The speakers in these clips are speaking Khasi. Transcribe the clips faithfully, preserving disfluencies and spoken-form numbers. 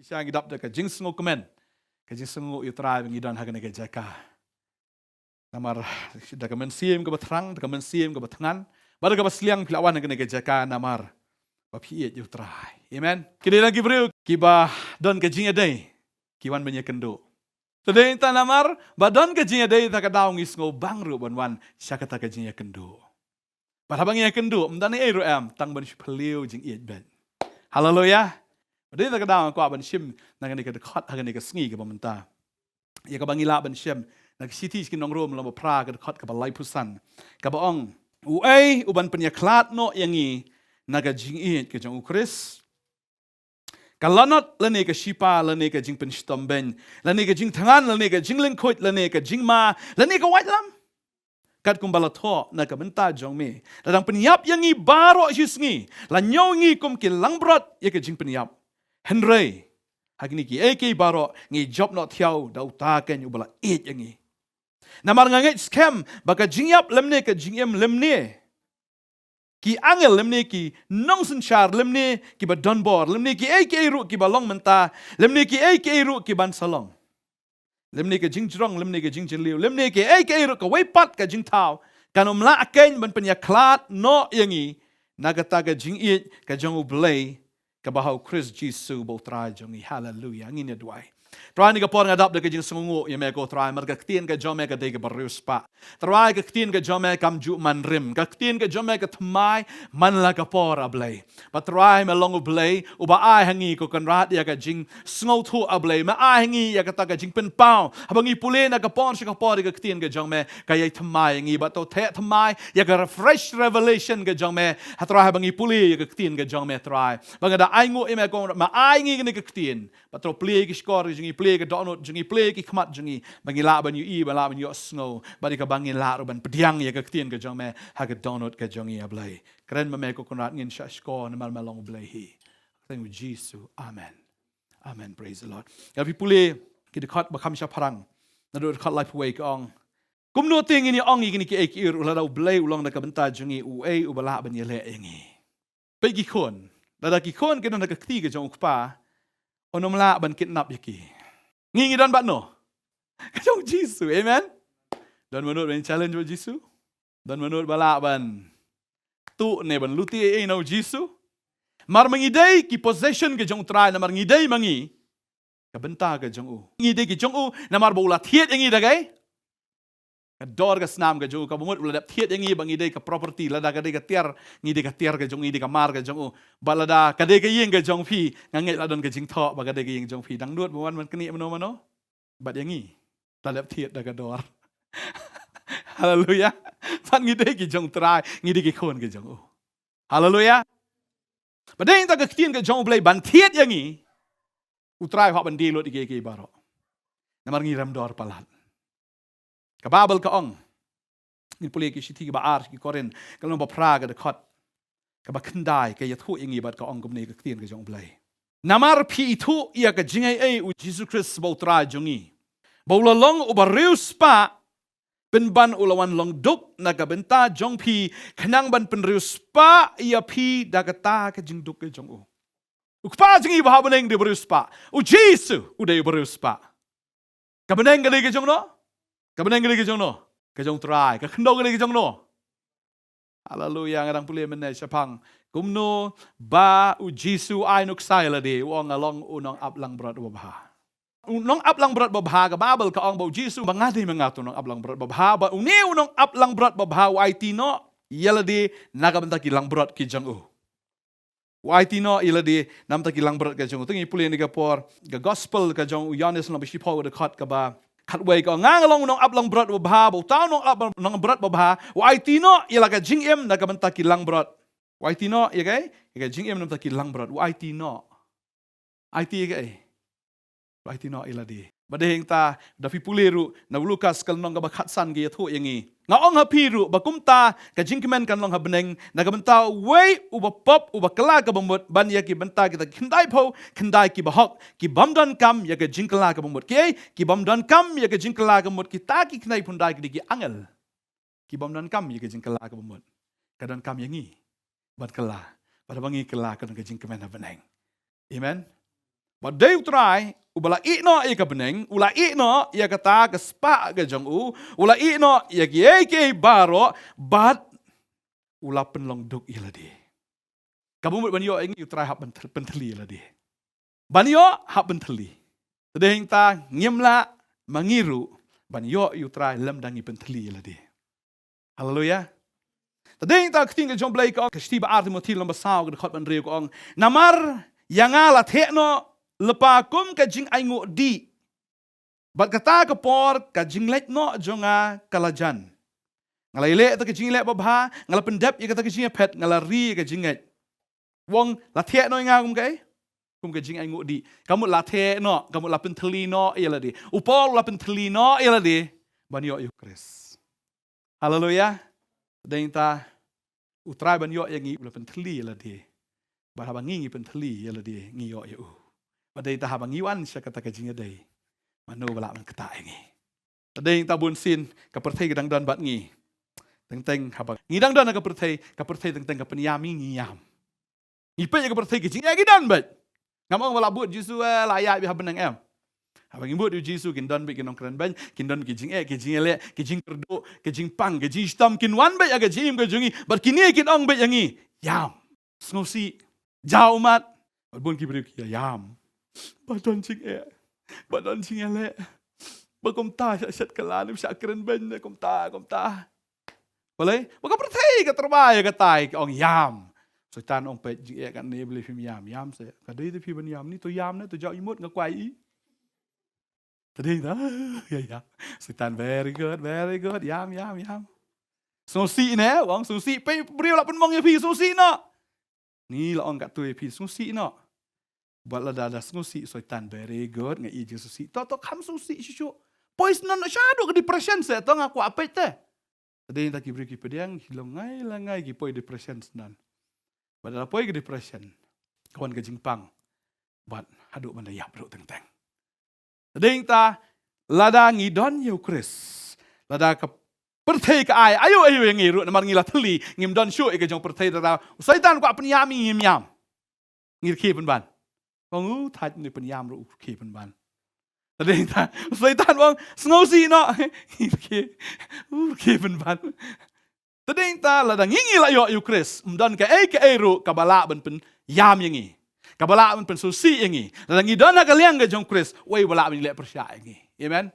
Shisha ngi dap da ka jingsngewkmen, ka jingsngew ïa u Trai ba ngi don ha kane ka jaka. Namar da ka mynsiem kaba thrang, da ka mynsiem kaba thngan, bad da kaba sliang phi la wan ha kane ka jaka namar ba phi ïeit ïa u Trai. Amen. Ki dei lang ki briew kiba don ka jingïadei, ki wan ban ïakynduh. Te dei ta namar ba don ka jingïadei, ta ka daw ngi sngewbang ruh ban wan sha kata ka jingïakynduh. Bad haba ngi ïakynduh, ym don ei ruh em, tang ban shu phylliew jingïeit beit. Haleluya. Bad dei ta ka daw nga kwah ban shim na kane ka dkhot ha kane ka sngi kaba mynta, ïa kaba ngi lah ban shem na ka shithi sha ki nong Rom lynnong ba phra, ka dkhot kaba laiphew san, kaba ong: Uei u ban pynïakhlad noh ïa ngi na ka jingïeit ka jong u Khrist? Ka lanot lane ka shipa lane ka jingpynshitom beiñ lane ka jingthngan lane ka jinglyngkhuid lane ka jingma lane ka waitlam? Katkum ba la thoh na ka bynta jong me, la dang pynïap ïa ngi baroh shi sngi, la ñiew ngi kum ki langbrot ïa ka jingpynïap. Hynrei ha kine kiei kiei baroh ngi jop noh thiaw da uta keiñ uba la ïeit ïa ngi. Namar nga ngeit skhem ba ka jingïap lymne ka jingim lymne ki angel lymne ki nongsynshar lymne kiba donbor lymne kiei kiei ruh kiba long mynta lymne kiei kiei ruh kiban sa long, lymne ka jingjrong lymne ka jingjylliew lymne kiei kiei ruh kawei pat ka jingthaw, kan ym lah keiñ ban pynïakhlad noh ïa ngi na kata ka jingïeit ka jong U Blei kaba ha U Khrist Jisu ba U Trai jong ngi. Haleluya. Ngin ïa duwai. Trai, ha kane ka por nga dap da ka jingsngewnguh ïa me ko Trai, namar ka ktien ka jong me ka dei kaba riewspah. Trai, ka ktien ka jong me kam ju man rim, ka ktien ka jong me ka thymmai man la ka por, A Blei. Bad Trai, me long U Blei uba ai ha ngi ko Kynrad ïa ka jingsngewthuh, A Blei. Me ai ha ngi ïa kata ka jingpynpaw haba ngi pule na ka por sha ka por ïa ka ktien ka jong me, ka ïai thymmai ïa ngi. Bad to theh thymmai ïa ka fresh revelation ka jong me, ha Trai, haba ngi pule ïa ka ktien ka jong me Trai. Ba nga da ainguh ïa me ko, me ai ngi kane ka ktien, bad to plie ki shkor jong ngi, plie ka dohnud jong ngi, plie ki khmat jong ngi, ba ngi lah ban ïohi, ba lah ban ïohsngew, bad ïa kaba ngi lah ruh ban pdiang ïa ka ktien ka jong me ha ka dohnud ka jong ngi, A Blei. Kren ma me ko Kynrad, ngin shah shkor namar me long U Blei hi. Ha ka kyrteng U Jisu. Amen. Amen. Praise the Lord. Ïa phi pule ki dkhot ba kham shaphrang, naduh dkhot laiphew wei ka ong: Kumno te ngin ïa ong ïa kine kiei kiei ruh lada U Blei u long na ka bynta jong ngi, uei uba lah ban ïaleh ïa ngi? Peit ki khun, lada ki khun ki don ha ka kti ka jong u kpa, un ym lah ban kidnap ïa ki. Ngi ngi don bad no? Ka jong U Jisu. Amen. Don mano ban challenge bad U Jisu? Don mano ba lah ban tuh ne ban lute ei ei na U Jisu? Namar ma ngi dei ki possession ka jong U Trai, namar ngi dei ma ngi ka bynta ka jong u. Ngi dei ki jong u namar ba u la thied ïa ngi da kaei? Ka dor ka snam ka jong u. Kaba mut u la dep thied ïa ngi ba ngi dei ka property. Lada ka dei ka tiar, ngi dei ka tiar ka jong u, ngi dei ka mar ka jong u. Bad lada ka dei ka ïing ka jong phi, nga ngeit la don ka jingthoh ba ka dei ka ïing jong phi. Dang nud ba wan ban knieh mano mano bad ïa ngi. La dep thied da ka dor. Haleluya. Bad ngi dei ki jong U Trai, ngi dei ki khun ka jong u. Haleluya. Ba dei ta ka ktien ka jong U Blei ban thied ïa ngi, U Trai u hap ban die lut ïa kiei kiei baroh. Namar ngi rem dor palat. Ka Baibl ka ong, ngin pule ki shithi kaba ar ki Korinth, ka lynnong ba phra, ka dkhot kaba khyndai, ka ïathuh ïa ngi bad ka ong kumne ka ktien ka jong U Blei: Namar phi ithuh ïa ka jingaiei U Jisu Khrist ba U Trai jong ngi, ba u la long uba riewspah, pynban u la wan long duk na ka bynta jong phi, khnang ban pynriewspah ïa phi da kata ka jingduk ka jong u. U Kpa jong ngi ba ha bneng dei uba riewspah. U Jisu u dei uba riewspah. Ka bneng ka dei ka jong no? Ka bneng ka dei ka jong no? Ka jong U Trai. Ka khyndew ka dei ka jong no? Haleluya. Nga dang pule mynne shaphang kumno ba U Jisu u ai nuksa ïa lade, u ong, nga long u nongap langbrot uba bha. U nongap langbrot babha, ka Baibl ka ong ba U Jisu ba nga dei ma nga uto u nongap langbrot babha, ba une u nongap langbrot babha u aiti noh ïa lade na ka bynta ki langbrot ki jong u. U aiti noh ïa lade na ka bynta ki langbrot ki jong u. Te ngi pule ha kane ka por ka Gospel ka jong u Ïoannis lynnong ba shiphew, ka dkhot kaba khatwei, ka ong, nga nga long u nongap langbrot babha, ba uta u nongap langbrot babha u aiti noh ïa la ka jingim na ka bynta ki langbrot. U aiti noh ïa kaei? Ïa ka jingim na ka bynta ki langbrot. U aiti noh. Aiti ïa kaei? Ba aiti noh ïa lade. Bad hangta da phi pule ruh na u Lukas ka lynnong kaba khatsan ka ïathuh ïa ngi, nga ong ha phi ruh ba kumta ka jingkmen kan long ha bneng na ka bynta uwei uba pop uba kylla kaba mut, ban ïa ki bynta kita ki khyndaiphew khyndai kiba hok ki bym donkam ïa ka jingkylla kaba mut. Kiei? Ki bym donkam ïa ka jingkylla kaba mut. Kita ki khyndaiphew khyndai ki dei ki angel. Ki bym donkam ïa ka jingkylla kaba mut. Ka donkam ïa ngi ban kylla. Bad haba ngi kylla ka don ka jingkmen ha bneng. Amen. Bad dei U Trai uba la ïeh noh ïa ka bneng, u la ïeh noh ïa kata ka spah ka jong u, u la ïeh noh ïa kiei kiei baroh, bad u la pynlong duk ïa lade. Kaba mut ban ïoh ïa ngi, U Trai hap ban thl-, pynthylli ïa lade. Ban ïoh hap pynthylli. Te dei hangta ngim lah, ma ngi ruh, ban ïoh ïa U Trai lymda ngi pynthylli ïa lade. Haleluya. Te dei hangta ka ktien ka jong U Blei ka ong, ka shithi ba ar Timothi lynnong ba saw ka dkhot ba hynriew ka ong, namar ïa nga la theh noh lypa kum ka jingainguh dih. Bad kata ka por ka jingleit noh jong nga ka la jan. Nga la ïaleh ïa kata ka jingïaleh babha, nga la pyndep ïa kata ka jingïaphet, nga la ri ïa ka jingngeit. U ong la theh noh ïa nga kum kaei? Kum ka jingainguh dih. Ka mut la theh noh, ka mut la pynthylli noh ïa lade. U Paul u la pynthylli noh ïa lade ban ïoh ïa U Khrist. Haleluya. Dei hangta U Trai ban ïoh ïa ngi u la pynthylli ïa lade. Bad haba ngi ngi pynthylli ïa lade ngi ïoh ïa u. Bad dei hangta haba ngi wan sha kata ka jingïadei, mano ba lah ban ktah ïa ngi? Te dei hangta bun sien ka pyrthei ka dang don bad ngi. Teng teng haba ngi dang don ha ka pyrthei, ka pyrthei teng teng ka pynïam ngi, ngi ïam. Ngi peit ïa ka pyrthei, ki jingeh ki don beit. Ngam ong ba la bud Jisu, eh, la ïaid beit ha bneng, em. Haba ngi bud ïa u Jisu, kin don beit ki nongkrenbeiñ, kin don ki jingeh, ki jingïaleh, ki jingkyrduh, ki jingpang, ki jingshitom, kin wan beit ha ka jingim ka jong ngi. Bad kine kin ong beit ïa ngi, ïam, sngewsih, jaw ummat. Bad bun ki briew ki ïam. Ba don jingeh, ba don jingïaleh, ba kumta shah shet kylla ne shah krenbeiñ ne kumta kumta. Balei? Ba ka pyrthei ka tyrwa ïa kata, ka ong ïam. Soitan ong, peit, jingeh kane, balei phim ïam? Ïam seh. Ka dei te phi ban ïam, ni to ïam ne to jaw imut, nga kwah ïohi. Te dei hangta, ïa, ïa. Soitan, very good, very good. Ïam, ïam, ïam. Sngewsih ne, u ong sngewsih, peit, briew la pynmong ïa phi, sngewsih noh. Ngi la ong katto ïa phi, sngewsih noh. Bad lada da sngewsih Soitan, very good, nga ïeit jingïasngewsih. To, to, kham sngewsih shuh shuh. Poi syndon noh shaduh ka depression seh, to, nga kwah peit te. Te dei hangta ki briew ki pdiang, ki long ngai la ngai, ki poi depression syndon. Bad lada poi ka depression, ka wan ka jingpang. Bad haduh ban da ïap ruh teng teng. Te dei hangta lada ngi don ïa U Khrist, lada ka pyrthei ka ai aïu aïu ïa ngi ruh, namar ngi la thylli, ngim don shuh ïa ka jong pyrthei, lada u Soitan u kwah pynïam ngi, ngim ïam. Ngi rkhie pynban. Ong u thait ne pynïam ruh u rkhie pynban. Te dei hangta u Soitan u ong sngewsih noh. Ngi rkhie, u rkhie pynban. Te dei hangta lada ngi ngi la ïoh ïa U Khrist, ym don kaei kaei ruh kaba lah ban pynïam ïa ngi, kaba lah ban pynsngewsih ïa ngi. Lada ngi don ha ka liang ka jong U Khrist, uei ba lah ban leh pyrshah ïa ngi? Amen.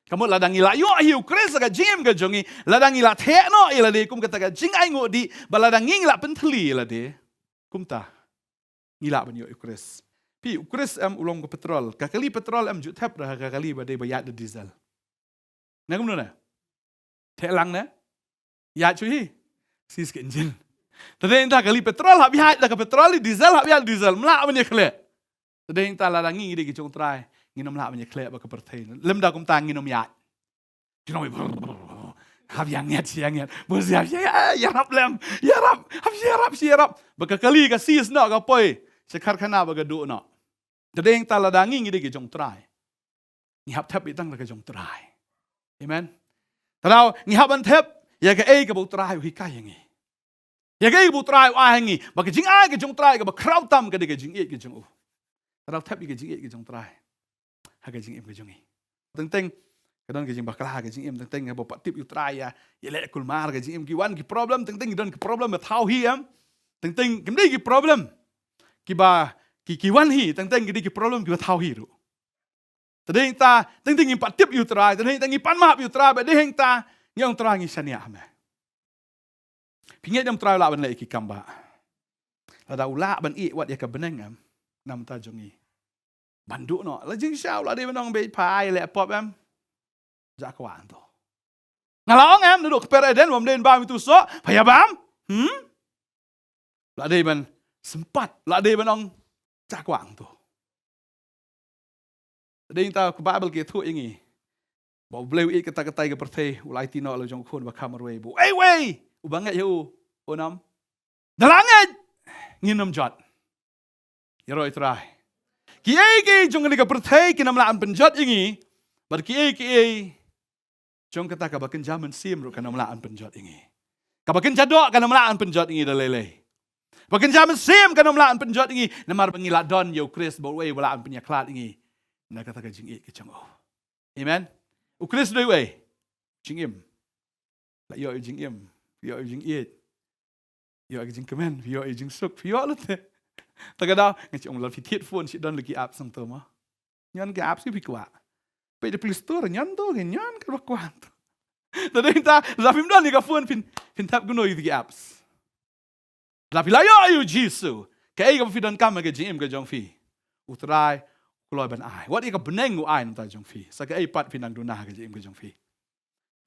Ka mut lada ngi la ïoh ïa U Khrist ha ka jingim ka jong ngi, lada ngi la theh noh ïa lade kum kata ka jingainguh dih, bad lada ngi ngi la pynthylli ïa lade, kumta ngi lah ban ïoh ïa U Khrist. Phi, U Khrist em u long ka petrol. Ka kali petrol em ju thep da ka kali ba dei ba ïaid da diesel. Ne kumno ne? Theh lang ne? Ïaid shuh hi. Sis ka engine. Te dei hangta kali petrol hap ïaid da ka petrol, i diesel hap ïaid da diesel. Ym lah ban ïakhleh. Te dei hangta lada ngi ngi dei ki jong U Trai, ngin ym lah ban ïakhleh bad ka pyrthei. Lymda kumta ngin ym ïaid. Ki nong, hap ïa nget, ïa nget. Bun sien hap ïa, ïarap lem, ïarap, hap ïarap, ïarap. Ba ka kali ka sis noh, ka poi sha karkhana ba ka duh noh. Te dei hangta lada ngi ngi dei ki jong U Trai, ngi hap thep beit tang da ka jong U Trai. Amen. Te daw ngi hap ban thep ïa kaei kaba U Trai u hikai ïa ngi. Ïa kaei ba U Trai u ai ha ngi, ba ka jingai ka jong U Trai kaba khraw tam ka dei ka jingïeit ka jong u. Te daw thep ïa ka jingïeit ka jong U Trai ha ka jingim ka jong ngi. Teng teng ka don ka jingbakla ha ka jingim, teng teng haba pat tip ïa U Trai, ïa, ïaleh kulmar ka jingim, ki wan ki problem, teng teng ki don ki problem ba thaw hi em. Teng teng kim dei ki problem kiba ki, ki wan hi, teng teng ki dei ki problem kiba thaw hi ruh. Te dei hangta teng teng ngim pat tip ïa U Trai, te dei hangta ngi pan map ïa U Trai, ba dei hangta ngi ong, Trai, ngi shaniah ha me. Phi ngeit em U Trai u lah ban leh ïa ki kam ba, lada u lah ban ïeh wat ïa ka bneng em, namar ta jong ngi ban duh noh? La jingshisha u la dei ban ong, beit, pha ai leh pop em, jah kwah hangto. Nga la ong em, naduh kper Eden, bym dei ban bam ïa utu u soh, pha ïa bam. Hmm? U la dei ban sympat, u la dei ban ong, jah kwah hangto. Dei hangta ka Baibl ka ïathuh ïa ngi ba U Blei u ïeit katta katta ïa ka pyrthei, u la aiti noh la u jong u Khun ba kham marwei, ba uei uei uba ngeit ïa u un ym da la ngeit, ngin ym jot. Ïaroh ïa U Trai. Kiei kiei jong kane ka pyrthei kin ym lah ban pynjot ïa ngi, bad kiei kiei jong kata kaba kynja mynsiem ruh kan ym lah ban pynjot ïa ngi. Kaba kynja doh kan ym lah ban pynjot ïa ngi da lei lei. Ba ka Kynja Mynsiem kan ym lah ban pynjot ïa ngi, namar ba ngi la don ïa u Khrist, ba uei uba lah ban pynïakhlad ïa ngi na kata ka jingïeit ka jong u. Amen. U Khrist u dei uei? Jingim. La ïoh ïa u jingim, ïoh ïa u jingïeit, ïoh ïa ka jingkmen, ïoh ïa u jingsuk, ïoh lut te. Ta ka daw nga shu ong, lada phi thied phone, shu don la ki apps hangto mo. Ñion ki apps ki phi kwah. Peit da Play Store, ñion to ki, ñion ka ba kwah to. Te dei ta, lada phim don ïa ka phone, phin, phin thep kumno ïa ki apps? Lada phi la ïoh ïa u Jisu, kaei kaba phi donkam ha ka jingim ka jong phi, u Trai u kloi ban ai. Wat ïa ka bneng u ai na ka bynta jong phi. Sa kaei pat phi nang duna ha ka jingim ka jong phi?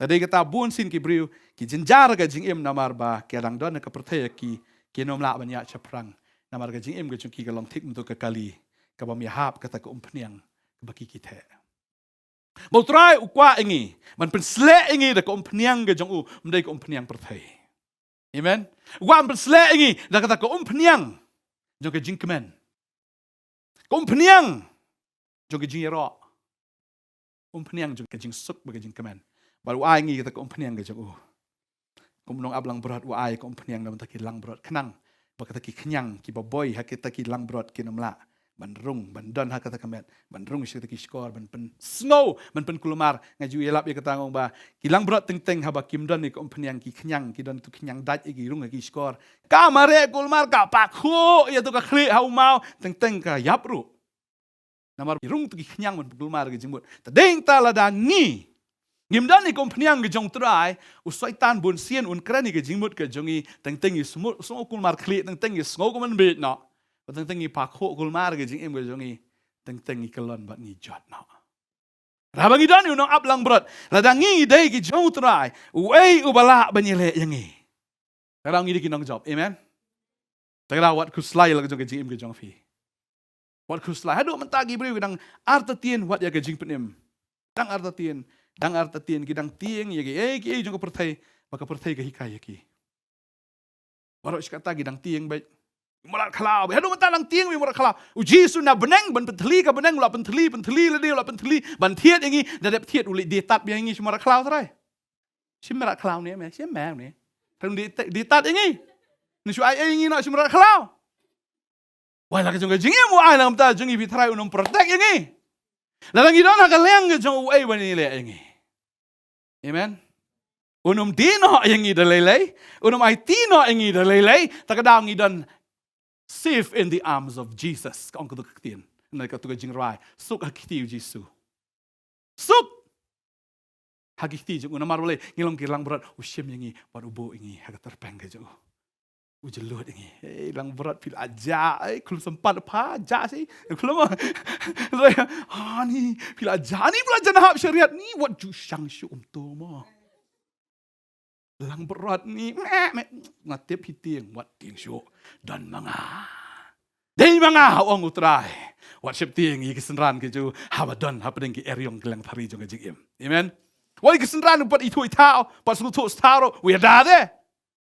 Te dei kata, bun sien ki briew ki jynjar ha ka jingim namar ba ki dang don ha ka pyrthei, ki, kim lah ban ïaid shaphrang. Namar ka jingim ka jong ki ka long thik mynta ka kali kabym ïahap kata ka umphniang kaba ki, ki theh. Ba u Trai u kwah ïa ngi ban pynsleh ïa ngi da ka umphniang ka jong u, ym dei ka umphniang pyrthei. Amen. U kwah ban pynsleh ïa ngi da kata ka umphniang jong ka jingkmen, ka umphniang jong ka jingïaroh, umphniang jong ka jingsuk bad ka jingkmen. Bad u ai ïa ngi kata ka umphniang ka jong u. Kum u nongap langbrot, u ai ka umphniang na ka bynta ki langbrot, khnang ba kata ki khñiang kiba boi ha kita ki langbrot kin ym lah ban rung, ban don ha kata ka met, ban rung sha kita ki shkor, ban pynsngew, ban pynkulmar. Nga ju ïalap ïa kata, nga ong ba ki langbrot teng teng haba kim don ïa ka umphniang, ki khñiang, ki don tu khñiang dait, ki rung ha ki shkor, ka mareh kulmar, ka pakhuh ïa tu ka khlieh ha u maw, teng teng ka ïap ruh. Namar rung tu ki khñiang ban pynkulmar ka jingmut. Te dei ta, lada ngi ngim don ïa ka umphniang ka jong u Trai, u Soitan bun sien un kren ïa ka jingmut ka jong ngi, teng teng ngi sngew, sngew kulmar khlieh, teng teng ngi sngew kumba bieit noh, bad teng teng ngi pakhuh kulmar ka jingim ka jong ngi, teng teng ngi kyllon bad ngi jot noh. Haba ngi don ïa u nongap langbrot, lada ngi dei ki jong u Trai, uei uba lah ban ïaleh ïa ngi? Haba ngi dei ki nongjop. Amen. Te wat khuslai la ka jong ka jingim ka jong phi. Wat khuslai. Haduh mynta ki briew ki dang artatien wat ïa ka jingpynim. Dang artatien, dang artatien, ki dang tieng ïa kiei kiei jong ka pyrthei, ba ka pyrthei ka hikai ïa ki. Baroh shi katta ki dang tieng beit. Mrad khlaw beit. Haduh mynta dang tieng beit mrad khlaw. U Jisu na bneng ban pynthylli ka bneng, u la pynthylli, pynthylli lade, u la pynthylli ban thied ïa ngi, da dep thied u leit die tad biang ïa ngi sha mrad khlaw, Trai. Sha mrad khlaw ne, me, sha me ne. Trai, die, die tad ïa ngi. Ni shu ai ïa ngi noh sha mrad khlaw. Wat la ka jong ka jingim u ai na ka bynta jong ngi, phi Trai, un ym protect ïa ngi. Lada ngi don ha ka liang ka jong u, uei ban ïaleh ïa ngi? Amen. Un ym die noh ïa ngi da lei lei. Un ym aiti noh ïa ngi da lei lei. Ta ka daw ngi don safe in the arms of Jesus, ka ong katu ka ktien. Na katu ka jingrwai, suk ha ki kti u Jisu. Suk ha ki kti jong u. Namar balei? Ngi long ki langbrot, u shim ïa ngi bad u buh ïa ngi ha ka tyrpeng ka jong u. U jyllud ïa ngi. Ei langbrot, phi la jah, ei, khlem sympat pha jah shi. Khlem. Ani, phi la jah, ani, phi la jah na hap shariat ni, wat ju shang shuh kumto mo. Langbrot ni, meh, meh. Nga tip phi tieng, wat tieng shuh. Don ma nga. Dei ma nga, ong u Trai. Wat sheptieng ïa ki synran ki jong u haba don hapdeng ki eriong ki leng thari jong ka jingim. Amen. Wat ïa ki synran pat ithuh ithaw, pat sngewthuh stharoh, u ïada de.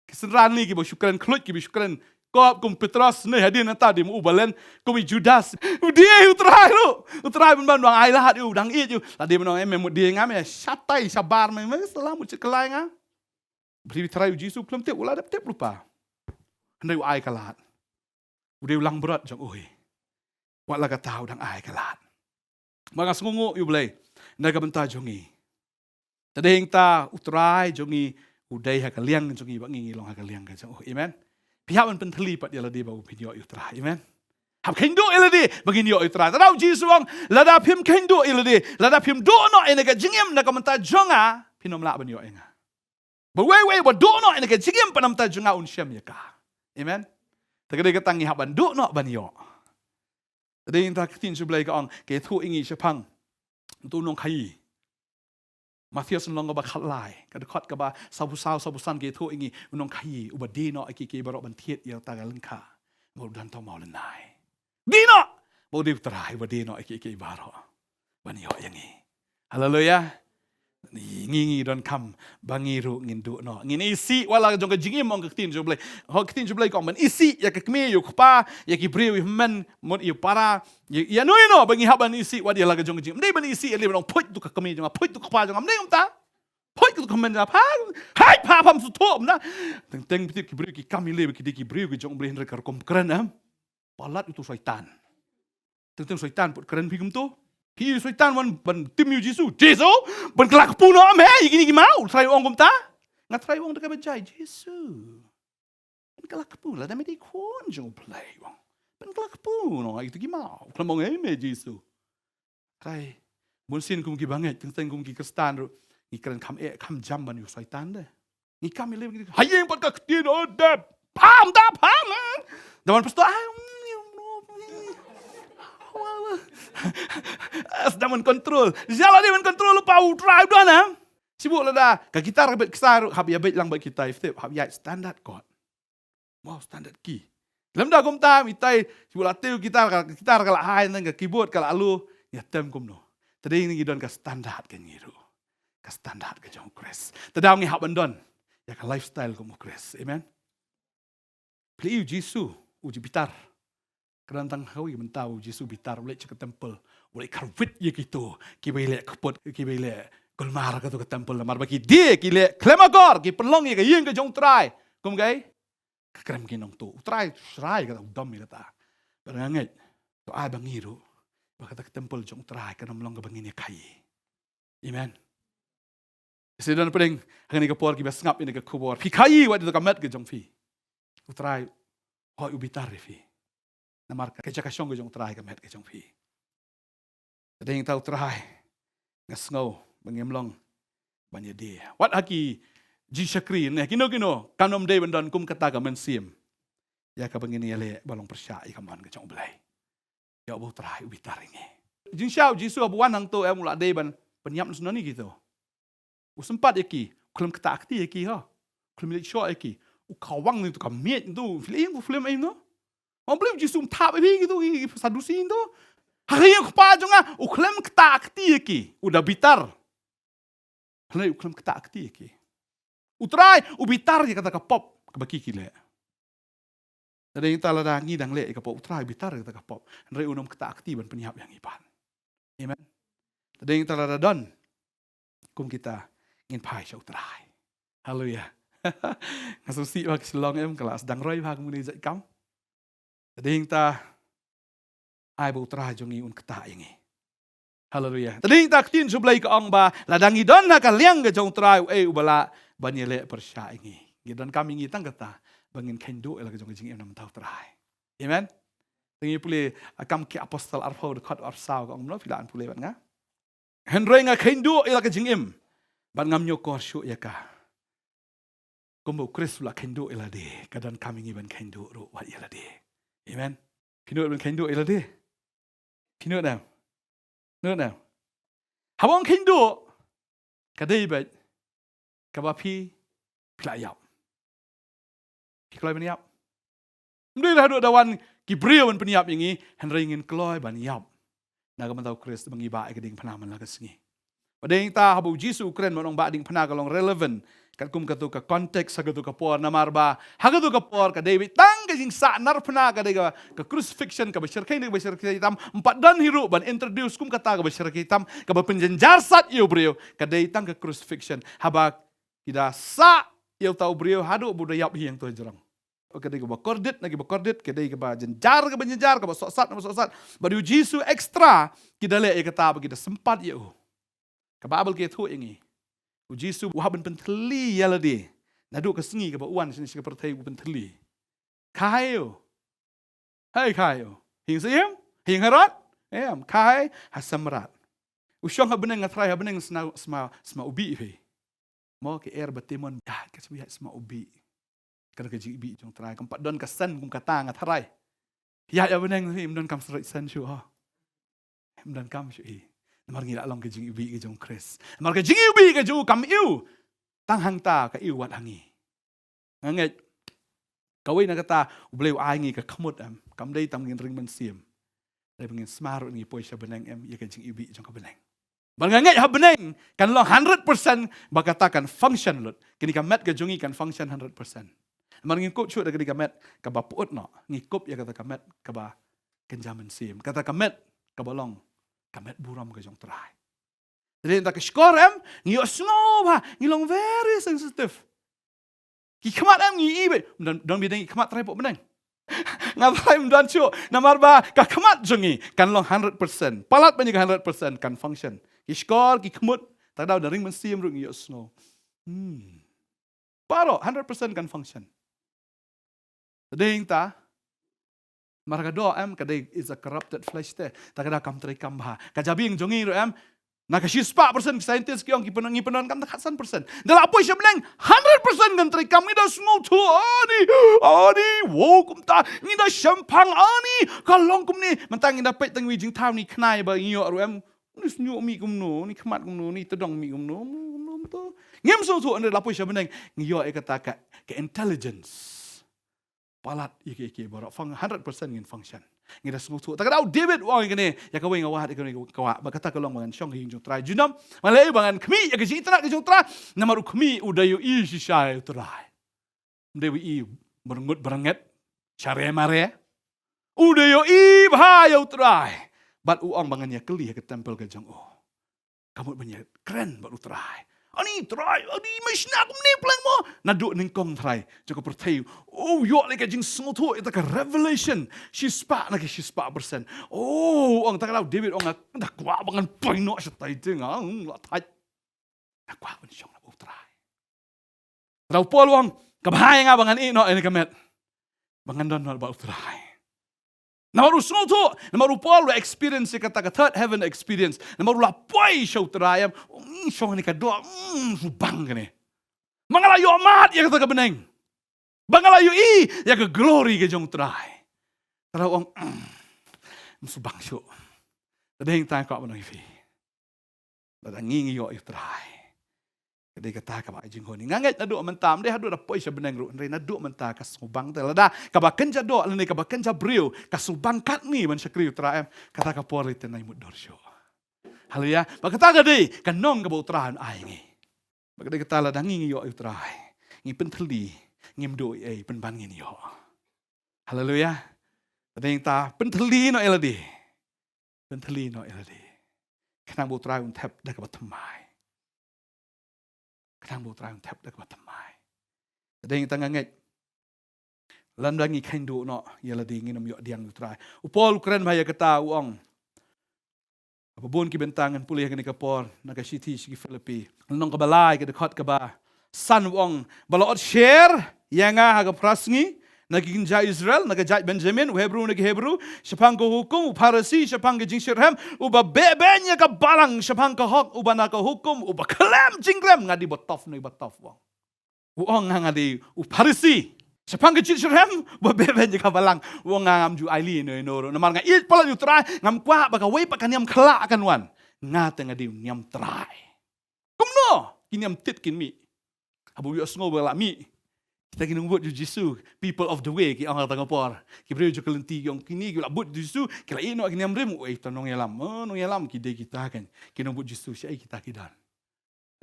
Ki synran lei kiba shu kren khluit, kiba shu kren kop kum u Petros, ne hadien nangta dei ma u ba len kum i Judas. U die u Trai ruh. U Trai ban ban dang ailad ïa u, dang ïeit ïa u. Lada me ong em, me mut die ngam, me shatai shabar me, me salam u chit kalai nga. Balei u Trai u Jisu khlem tip, u la dep tip lypa. Hynrei u ai ka lad. U dei u langbrot jong u hi. Wat la kata u dang ai ka lad. Ba nga sngewnguh ïa u Blei na ka bynta jong ngi. Te dei hangta u Trai jong ngi u dei ha ka liang jong ngi, ba ngi ngi long ha ka liang ka jong u. Amen. Phi hap ban pynthylli pat ïa lade ba u phin ïoh ïa u Trai. Amen. Hap kheiñ duh ïa lade ba ngin ïoh ïa u Trai. Te da u Jisu u ong, lada phim kheiñ duh ïa lade, lada phim duh noh ïa ka jingim na ka bynta jong nga, phin ym lah ban ïoh ïa nga. Ba uwei uwei ba duh noh ïa ka jingim pat na ka bynta jong nga un shem ïa ka. Amen. Te ka dei kata ngi hap ban duh noh ban ïoh. Te dei hangta ka ktien jong u Blei ka ong, ka ïathuh ïa ngi shaphang uto u nongkhaïi. Mathaios lynnong kaba khatlai, ka dkhot kaba sawphew saw, sawphew san, ka ïathuh ïa ngi u nongkhaïi uba die noh ïa kiei kiei baroh ban thied ïa uta ka lyngkha. Ba u don tang mawlynnai. Die noh! Ba u dei u Trai uba die noh ïa kiei kiei baroh ban ïoh ïa ngi. Haleluia. Ngi, ngi donkam ba ngi ruh ngin duh noh. Ngin isih wat la jong ka jingim, ong ka ktien jong u Blei. Ho, ka ktien jong u Blei ka ong ban isih ïa ka kmie, ïa u kpa, ïa ki briew, ïa u hynmen, mut ïa u para, ïa, ïa no ïa no ba ngi hap ban isih wat ïa la ka jong ka jingim. Ym dei ban isih ïa lade, ban ong phuit tu ka kmie jong nga, phuit tu ka kpa jong nga. Ym dei kumta. Hoi ka tu comment na pha. Hai pha pham su thom na. Teng teng phi tip ki briew ki kam ïaleh ki dei ki briew ki jong U Blei hynrei ka rukom kren em. Palat utu Soitan. Teng teng Soitan put kren phi kumto. Phi Soitan wan ban tim ïa u Jisu. Jisu ban kylla kpu noh em he ïa kine ki maw. Trai ong kumta. Nga trai ong da kaba jai Jisu. Ban kylla kpu lada me dei khun jong U Blei ong. Ban kylla kpu noh ïa kitu ki maw. Khlem ong ei me Jisu. Trai. Bun sien kum ki bangeit teng teng kum ki Khristan ruh. Ngi kren kham eh kham jam ban ïa u Soitan de. Ngi kam ïaleh ngi ha ïeng pat ka ktien oh dep. Pham da pham. Da wan pastor ai. Sdang ban control. Jala dei ban control pa U Trai u don em. Sibuk lada ka gitar ka bit ksai ruh hap ïa bit lang bad kita iftip hap ïa standard chord. Wow, standard key. Lem da kumta mitai sibuk la tei gitar ka gitar ka la high nang ka keyboard ka la low. Ïa tem kumno. Tadei ngi don ka standard ka ngi ruh. Ka standard ka jong U Khrist. Tadei ngi hap ban don ïa ka lifestyle kum U Khrist. Amen. Phi ïohi u Jisu u ji bitar. Ka don tang hawi mynta u Jisu bitar u leit sha ka temple u leit kharwit ïa kito kiba ïaleh kput kiba ïaleh kulmar katu ka temple namar ba ki die ki leh khlem akor ki pynlong ïa ka ïing ka jong U Trai. Kum kaei? Ka krem ki nongtuh U Trai u shrai kata u dom ïa kata. Ba nga ngeit to ai ba ngi ruh ba kata ka temple jong U Trai kan ym long kaba ngin ïa khaïi. Amen. Shisha don pdeng ha kane ka por kiba sngap ïa ka khubor phi khaïi wat ïa ka met ka jong phi. U Trai hoi u bitar ïa phi. Namar ka jaka shong ka jong U Trai ka met ka jong phi. Tadei ta U Trai nga sngew ba ngim long ban ïa die. Wat ha ki jingshakri ne kino kino kan ym dei ban don kum kata ka mynsiem. Ïa kaba ngin ïaleh ba long pyrshah ïa ka mon ka jong U Blei. Ïa uba U Trai u bitar ïa ngi. Jingshisha u Jisu haba wan hangto em u la dei ban pynïap nusnoni kito. U sympat ïa ki, u khlem ktah kti ïa ki ha. U khlem leit shoh ïa ki. U khawang ntu ka miej ntu, film ïa ntu, film ïa ntu. Ong Blei u Jisu um thap ïa ki tu ki Sadusi ntu. Ha ïa u kpa jong nga, u khlem ktah kti ïa ki. U da bitar. Hynrei u khlem ktah kti ïa ki. U Trai u bitar ïa kata ka pop kaba ki ki leh. Tadei ta lada ngi dang leh ïa ka pop U Trai u bitar ïa kata ka pop. Hynrei un ym ktah kti ban pynïap ïa ngi pat. Amen. Tadei ta lada don kum kita ngin phai sha U Trai. Haleluya. Nga sngewsih ba ka shlong em ka la sdang roi ba ka mune jait kam. Tadei ta ai ba U Trai jong ngi un ktah ïa ngi. Haleluya. Tadei ta ktien sha U Blei ka ong ba lada ngi don ha ka liang ka jong U Trai uei uba lah ban ïaleh pyrshah ïa ngi. Ngi donkam ïa ngi tang kata ba ngin kheiñduh ïa la ka jong ka jingim na bynta U Trai. Amen. Te ngi pule ha Kam ki Apostol arphew dkhot arphew saw ka ong kumno phi lah ban pule bad nga. Hynrei nga kheiñduh ïa la ka jingim bad ngam ñiewkor shuh ïa ka. Kumba U Khrist u la kheiñduh ïa lade ka donkam ïa ngi ban kheiñduh ruh wat ïa lade. Amen. Phi nud ban kheiñduh ïa lade? Phi nud em? Nud em? Haba ong kheiñduh ka dei beit kaba phi phi la ïap. Phi kloi ban ïap. Ym dei haduh da wan ki briew ban pynïap ïa ngi hynrei ngin kloi ban ïap. Na ka bynta U Khrist ba ngi bah ïa ka diengphna man la ka sngi. Ba dei ta haba U Jisu u kren ban ong bah diengphna ka long relevant katkum katu ka context ha katu ka por namar ba ha katu ka por ka dei beit tang ka jingsah narphna ka dei ka, ka crucifixion kaba shyrkhei ne kaba shyrkhei tam ym pat don hi ruh ban introduce kum kata kaba shyrkhei tam kaba pynjynjar sat ïa u briew ka dei tang ka crucifixion haba ki da sah ïa uta u briew haduh ba u da ïap hi hangto hajrong. Ka dei kaba kordit na kiba kordit ka dei kaba jynjar kaba jynjar kaba sohsat na ba sohsat. Bad u Jisu extra ki da leh ïa kata ba ki da sympat ïa u. Ka Baibl ka ïathuh ïa ngi u Jisu u hap ban pynthylli ïa lade. Naduh ka sngi kaba u wan shane sha ka pyrthei u pynthylli. Khaïu. Hai khaïu. Hing sa im? Hing harot? Em, khaïu ha samrat. U shong ha bneng nga tharai ha bneng sma sma sma u bih phi. Mo ka er ba temon ïa ka sma ïa sma u bih. Ka da ka jingibih jong Trai kam pat don ka sen kum kata nga tharai. Ïa ïa bneng hi ym don kam sroi sen shu ha. Ym don kam shu hi. Namar ngi la long ka jingibih ka jong Khrist. Namar ka jingibih ka jong u kam iu. Tang hangta ka iu wat ha ngi. Nga ngeit kawei na kata u Blei u ai ngi ka khmut em kam dei tam ngin ring mynsiem. Dei ba ngin sma ruh ngi poi sha bneng em ïa ka jingibih jong ka bneng. Ba nga ngeit ha bneng kan long hundred percent ba kata kan function lut. Kane ka met ka jong ngi kan function hundred percent. Namar ngin kup shuh da kane ka met kaba put noh ngi kup ïa kata ka met kaba kynja mynsiem kata ka met kaba long ka met burom ka jong Trai. Te dei da ka shkor em, ngi ïohsngew bha, ngi long very sensitive. Ki khmat em ngi i beit, don, don beit ki khmat trai pok bneng. Nga trai ym don shuh, namar ba ka khmat jong ngi kan long hundred percent. Palat ban ïa ka hundred percent kan function. Ki shkor, ki khmut, ta daw da ring mynsiem ruh ngi ïohsngew. Hmm. Baroh hundred percent kan function. Dei ta, mar ka doh em, ka dei is a corrupted flesh te. Ta ka da kam trei kam bha. Ka jabieng jong ngi ruh em, na ka shispah percent ki scientist ki ong ki pyndonkam ta khatsan percent. Da la poi sha bneng, hundred percent kan trei kam. Ngi da sngewthuh, ani, ani, wow, kumta. Ngi da shemphang, ani, ka long kumne. Mynta ngi da peit tang wi jingthaw ni khnai ba ngi ïoh ruh em. Ni sñiuh mih kumno, ni khmat kumno, ni tdong mih kumno, kumno, kumno to. Ngim sngewthuh, hynrei la poi sha bneng, ngi ïoh ïa kata ka, ka intelligence. Palat ïa ki, ïa ki baroh, fun-, hundred percent ngin function. Ngi da sngewthuh. Ta ka daw David u ong ïa kane, ïa kawei nga wad ïa kane ka wah, ba kata ka long ba ngan shong ha ïing jong u Trai. Junom, nga leh ba ngan khmih ïa ka jingitynnad ka jong u Trai, namar u khmih u da ïohi shisha ïa u Trai. Ym dei u ïohi byrngut byrnget, share mare. U dei u ïohi bha ïa u Trai. Bad u ong ba ngan ïakylli ha ka temple ka jong u. Ka mut ban ïakren bad u Trai. Ani Trai, ani, me shna kumne pleng mo. Naduh nyngkong Trai jong ka pyrthei. U ïoh lei ka jingsngewthuh, ïa ta ka revelation. Shispah na ki shispah percent. U ong, ta ka daw David u ong, nga da kwah ba ngan poi noh shatai te nga, hmm, la thait. Nga kwah ban shong na u Trai. Te u Paul u ong, ka bha ïa nga ba ngan ïeh noh ïa kane ka met, ba ngan don noh bad u Trai. Namar u sngewthuh, namar u Paul u experience ïa kata ka third heaven experience. Namar u la poi sha u Trai em, u ong, shong ha kane ka doh, mm, sngewbang kane. Ma nga la ïoh mad ïa kata ka bneng. Ba nga la ïohi ïa ka glory ka jong u Trai. Te u ong, mm, ym sngewbang shuh. Te dei tang kwah ban ong ïa phi. Lada ngi ngi ïoh ïa u Trai, ka dei kata kaba ai jinghun ïa ngi. Nga ngeit naduh mynta, ym dei haduh da poi sha bneng ruh, hynrei naduh mynta ka sngewbang te. Lada kaba kynja doh lane kaba kynja briew ka sngewbang katne ban shakri ïa u Trai em, kata ka por lei te nai mutdur shuh. Haleluya. Bad kata ka dei ka nong kaba u Trai un ai ïa ngi. Bad ka dei kata, lada ngi ngi ïoh ïa u Trai, ngi pynthylli, ngim duh ei ei pynban ngin ïoh. Haleluya. Te dei ta pynthylli noh ïa lade. Pynthylli noh ïa lade. Khnang ba u Trai un thep da kaba thymmai. Khnang ba u Trai un thep da kaba thymmai. Te dei ta nga ngeit, lada ngi kheiñ duh noh ïa lade, ngin ym ïoh diang ïa u Trai. U Paul u kren bha ïa kata, u ong, ba bun ki bynta ngan pule ha kane ka por, na ka shithi sha ki Philippi, lynnong kaba lai, ka dkhot kaba san, u ong, ba la ot sher ïa nga ha ka phra sngi na ki kynja Israel, na ka jaid Benjamin, u Hebru na ki Hebru, shaphang ka hukum, u Pharisi shaphang ka jingshitrhem, uba beh beiñ ïa ka balang shaphang ka hok, uba na ka hukum, uba khlem jingrem, nga dei ba tough na ba tough, u ong. U ong, nga nga dei u Pharisi shaphang ka jingshitrhem, uba beh beiñ ïa ka balang. U ong, nga ngam ju ai lih ïa uno uno ruh, namar nga ïeit palat ïa u Trai, ngam kwah ba kawei pat ka niam khyllah kan wan. Nga te nga dei u niam Trai. Kumno ki niam tit kin mih? Haba u ïohsngew ba la mih, kita ki nongbud jong u Jisu, people of the way ki ong ha kata ka por. Ki briew jong ka lynti ki ong, kine ki la bud u Jisu, ki la ïeh noh ki niam rim. Uei, kita nongïalam, oh, nongïalam ki dei kita kan, ki nongbud u Jisu, shaei kita ki don?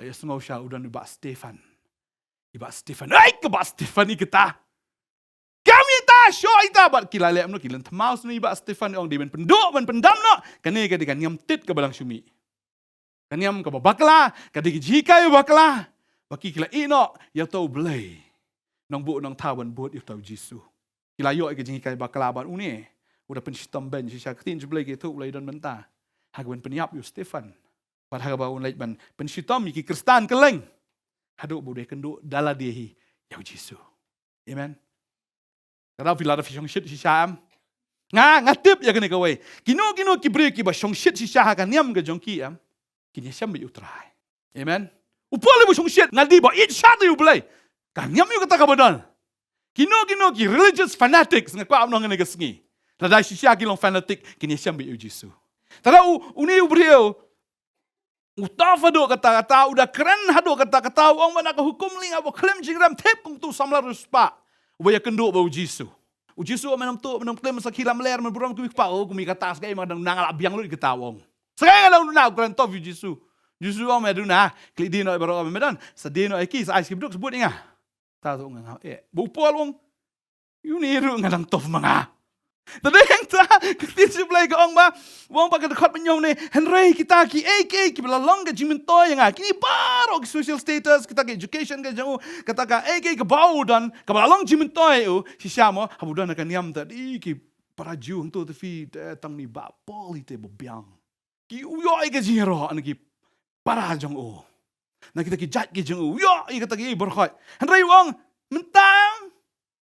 Ïohsngew sha u don u Bah Stephen. I Bah Stephen, ai, ka Bah Stephen i kata. Kam ïa ta, shuh ïa ta, bad ki la leh kumno, ki leit thymmai sha i Bah Stephen, ong dei ban pynduh, ban pyndam noh. Kane ka dei ka niam tit kaba dang shu mih. Ka niam kaba bakla, ka dei ka jinghikai bakla. Bad ki, ki la ïeh noh ïa uta u Blei, nongbuh nongthaw, ban bud ïa uta u Jisu. Ki la ïoh ïa ka jinghikai bakla, bad une u da pynshitom beiñ shisha. Ka ktien jong u Blei ka ïathuh, u la ïadon bynta ha kaban pynïap ïa u Stephen. Bad ha kaba un leit ban pynshitom ïa ki Khristan kylleng, haduh ba u dei kynduh da lade hi ïa u Jisu. Amen. Ka daw phi, lada phi shongshit shisha, em, nga, nga tip ïa kane kawei. Kino kino ki briew kiba shongshit shisha ha ka niam ka jong ki, em, kin ïashem beit ïa u Trai. Amen. U Paul u shongshit, nga dei ba ïeit shad ïa u Blei. Ka niam ïa kata kaba don. Kino kino ki religious fanatics, nga kwah ban ong kane ka sngi, lada shisha ki long fanatic, kin ïashem beit ïa u Jisu. Te lada u, une u briew u tough haduh katta katta, u da kren haduh katta katta, u ong ba na ka hukum lei nga ba khlem jingrem, tip kum utu u samla riewspah uba ïakynduh bad u Jisu. U Jisu, men ym tuh, men ym klim, sakhi lamler, men burom kum i kpa. Oh, kum i kata, sa kaei ma nga dang, nga la biang lut ïa kata, u ong. Sa kaei nga dang duna, u kren tough ïa u Jisu. U Jisu u ong, me duna, khlieh die noh ïa baroh ba me don, sa die noh ïa ki, sa ai sha ki baduk, sa bud ïa nga. Kata u ong, nga, eh. Bad u Paul u ong, une ruh nga dang tough ma nga. Te dei hangta ka ktien jong U Blei ka ong ba, u ong ba ka dkhot ba hynñiew ne, hynrei kita kiei kiei kiba la long ka jingmyntoi ïa nga, kine baroh ki social status, kita ka education ka jong u, kata kaei kaei kaba u don, kaba la long jingmyntoi ïa u, shisha mo, haba u don ha ka niam te dei ki para Jiw hangto te phi, te tang ne Bah Paul hi te ba biang. Ki ïoh ïa ka jingïaroh na ki para jong u, na kita ki jait ki jong u, ïoh ïa kata ki baroh. Hynrei u ong, mynta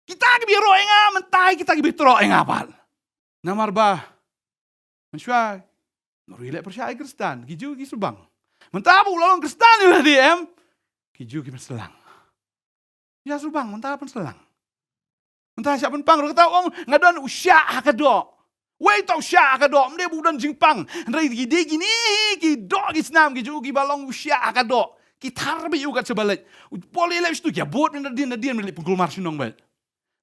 kita kiba ïaroh ïa nga, mynta kita kiba troh ïa nga pat. Namar ba mynshuwa, ngi ruh ngi leh pyrshah ïa ki Khristan, ki Jiw ki sngewbang. Mynta ba u la long Khristan ïa lade em, ki Jiw ki pynsllang. Ïa sngewbang, mynta pynsllang. Mynta shah pynpang ruh, kata u ong, nga don u shiah ha ka doh. Wei uta u shiah ha ka doh, ym dei ba u don jingpang. Hynrei ki dei kine ki doh ki snam ki jong u kiba long u shiah ha ka doh. Ki thar beit ïa u kat shaba leit. U Paul ïaleh shitu, ki ïabud nadien nadien, leit pynkulmar shnong beit.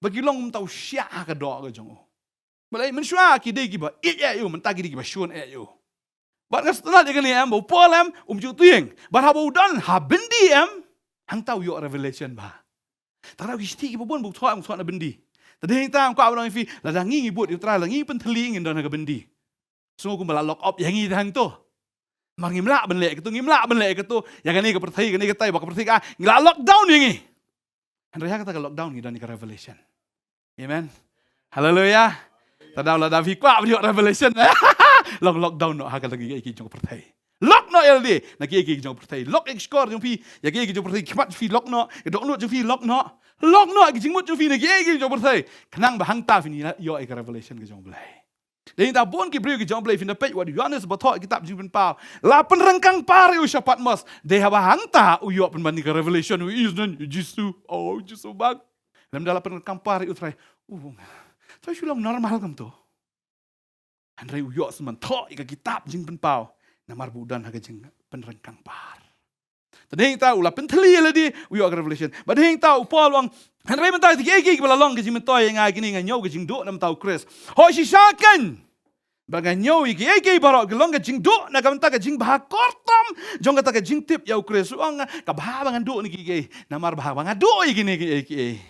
Ba ki long kumta u shiah ha ka doh ka jong u. Balei? Mynshuwa ki dei kiba ïeit ïa u, mynta ki dei kiba shun ïa u. Bad nga sngewtynnat ïa kane em, ba u Paul em, um ju tieng. Bad haba u don ha byndi em, hangta u ïoh revelation bha. Te kata ki shithi kiba bun ba u thoh em, u thoh na byndi. Te dei hangta nga kwah ban ong ïa phi, lada ngi ngi bud ïa u Trai, lada ngi pynthylli, ngin don ha ka byndi. Sngew kumba la lock up ïa ngi te hangto. Namar ngim lah ban leh kato, ngim lah ban leh kato. Ïa kane ka pyrthei, kane katai, ba ka pyrthei ka, ngi la lockdown ïa ngi. Hynrei ha kata ka lockdown ngi don ïa ka revelation. Amen. Hallelujah. Te da lada phi kwah ban ïoh revelation, long lockdown noh ha kata kiei kiei jong ka pyrthei. Lock noh ïa lade na kiei kiei jong ka pyrthei. Lock ïa ki shkor jong phi, ïa kiei kiei jong ka pyrthei, ki khmat jong phi lock noh, ki dohnud jong phi lock noh. Lock noh ïa ki jingmut jong phi na kiei kiei jong ka pyrthei. Khnang ba hangta phin ïoh ïa ka revelation ka jong U Blei. Dei hangta bun ki briew ki jong U Blei, phin da peit wat u Ïoannis Bathoh, kitab Jingpynpaw, la pynryngkang par ïa u sha Patmos. Dei haba hangta u ïoh pynban ïa ka revelation, u isneng, u Jisu, oh, u Jisu bang. Lymda la pynryngkang par ïa u Trai, u, Trai, shu long normal kumto. Hynrei u ïoh sngewthuh ïa ka kitab Jingpynpaw, namar ba u don ha ka jingpynryngkang par. Te dei hangta u la pynthylli ïa lade, u ïoh ka revelation. Bad dei hangta u Paul u ong, hynrei mynta ïa kiei kiei kiba la long ka jingmyntoi ïa nga, kine nga ñiew ka jingduh na bynta u Khrist. Hooid shisha kein, ba nga ñiew ïa kiei kiei baroh ki long ka jingduh na ka bynta ka jingbha kyrtam jong kata ka jingtip ïa u Khrist. U ong, ka bha ba ngan duh na kiei kiei, namar ba haba nga duh ïa kine kiei kiei,